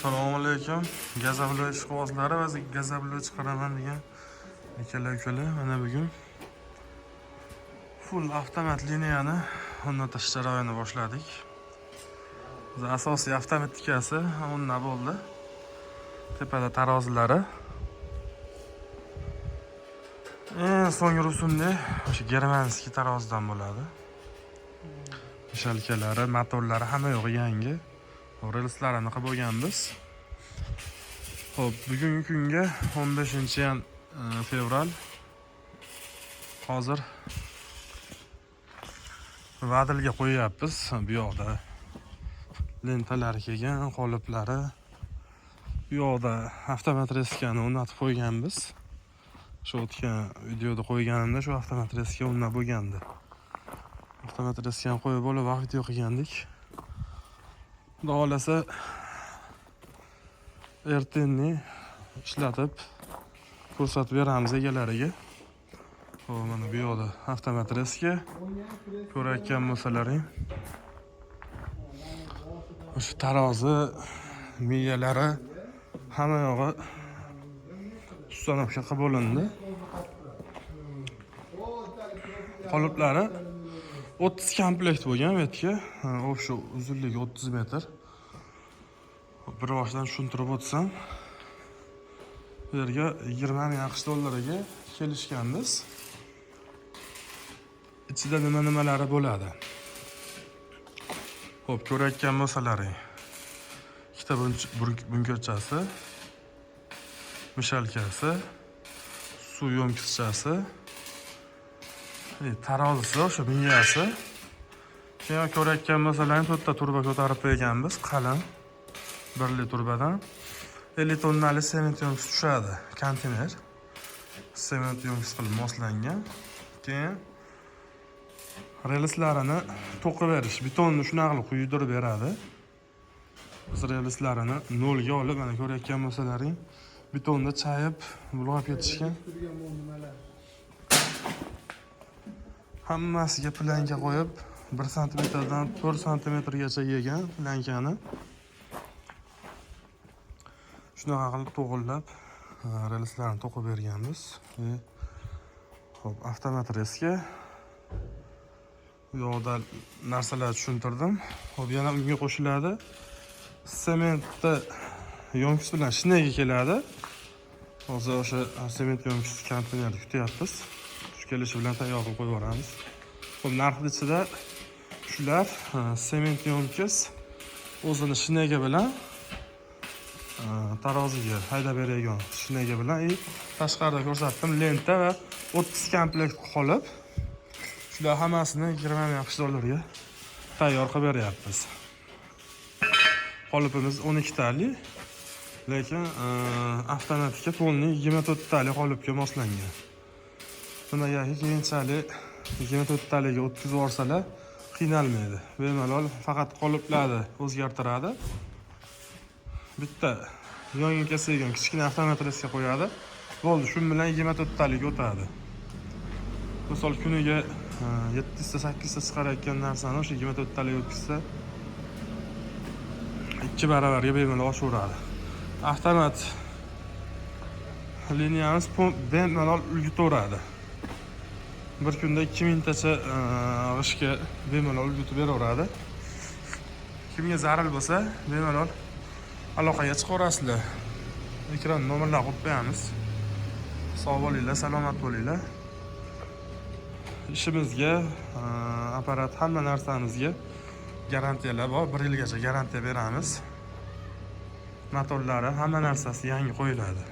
Assalomu alaykum. Gazavlo ishqibozlari va gazavlo chiqaraman degan akalar, ukalar, mana bugun full avtomat liniyani o'rnatish jarayonini boshladik. Biz asosiy avtomatikasi o'rnab bo'ldi. Tepada tarozilari. Eng so'nggi rusumda o'sha germanskiy tarozidan bo'ladi. Mishalkalari, motorlari hamma yo'g'i yangi. Relslarini qilib bo'lganmiz. Xo'p, bugungi kunga 15 fevral. Hozir vadilga qo'yyapmiz. Bu yoqda lentalari kelgan, qoliplari. Bu yoqda avtomat reskani o'rnatib qo'yganmiz. Shu o'tgan videoda qo'yganimda shu avtomat reska o'rnab bo'lgandi. Avtomat reskani qo'yib bo'lib video qilgandik. Xudo xohlasa, ertangi ishlatib ko'rsatib beramiz egalariga. Xo'p, mana bu yoqda avtomat reska ko'rayotgan bo'lsalaring. O'sha tarozi miyalari hamma yog'i установка qilib bo'lindi. Qoliplari 30 komplekt bo'lgan bu yerga. Общий uzunligi 30 metr. Bir boshdan tushuntirib o'tsam, bu yerga 20 ming AQSh dollariga kelishganmiz. Ichida nima nimalari bo'ladi? Xo'p, ko'rayotgan bo'lsalaring, ikkita bunkerchasi, mishalkasi, suv yo'mkizchasi, tarozisi, o'sha miyasi. Keyin ko'rayotgan bo'lsalaring, to'rtta turba ko'tarib qo'yganmiz, qalin birli turbadan. 50 tonnali sement yo'mkis tushadi, konteyner. Sement yo'mkis qilib moslangan. Keyin relslarini to'qib berish, betonni shunaqa qilib quydirib beradi. Biz relslarini nolga olib, mana ko'rayotgan bo'lsalaring, betonni chayib, bulg'ab ketishgan. Turgan bu nimalar? Hammasiga planka qo'yib, 1 santimetrdan 4 santimetrgacha yegan plankani. Shunaqa qilib to'g'irlab, relslarni to'qib berganmiz. Xo'p, avtomat reska. Bu yoqda narsalar tushuntirdim. Xo'p, yana unga qo'shiladi. Sementni yonkis bilan shinega keladi. Hozir o'sha sement yonkis konteynerni kutyapmiz. Shu kelishi bilan tayyor qilib qo'yib yuboramiz. Xo'p, narxni ichida shular sement yonkis o'zini shinega bilan, taroziga haydab beradigan shinega bilan и tashqarida ko'rsatdim lenta va 30 komplekt qolib, shular hammasini 20 ming AQSh dollariga tayyor qilib beryapmiz. Qolipimiz 12 tali, lekin avtomatika полный 24 tali qolipga moslangan. Nimagaki keyinchalik 24 taliga o'tkazib yuborsalar qiynalmaydi. Bemalol faqat qoliplarni o'zgartiradi. Bitta yonga keladigan kichkina avtomat reska qo'yadi. Bo'ldi, shu bilan 24 taliga o'tadi. Misol, kuniga 7 ta 8 ta chiqarayotgan narsani o'sha 24 taliga o'tkazsa, ikki baravarga bemalol oshaveradi. Avtomat liniyamiz bemalol ulgutaveradi. Bir kunda 2000 tacha g'ishtga bemalol ulgutib beraveradi. Kimga zarur bo'lsa, bemalol aloqaga chiqaverasizlar. Ekran nomerlar qo'yib qo'yamiz. Sog' bo'linglar, salomat bo'linglar. Ishimizga, apparat, hamma narsamizga garantiyalar bor. Bir yilgacha garantiya beramiz. Motorlari, hamma narsasi yangi qo'yiladi.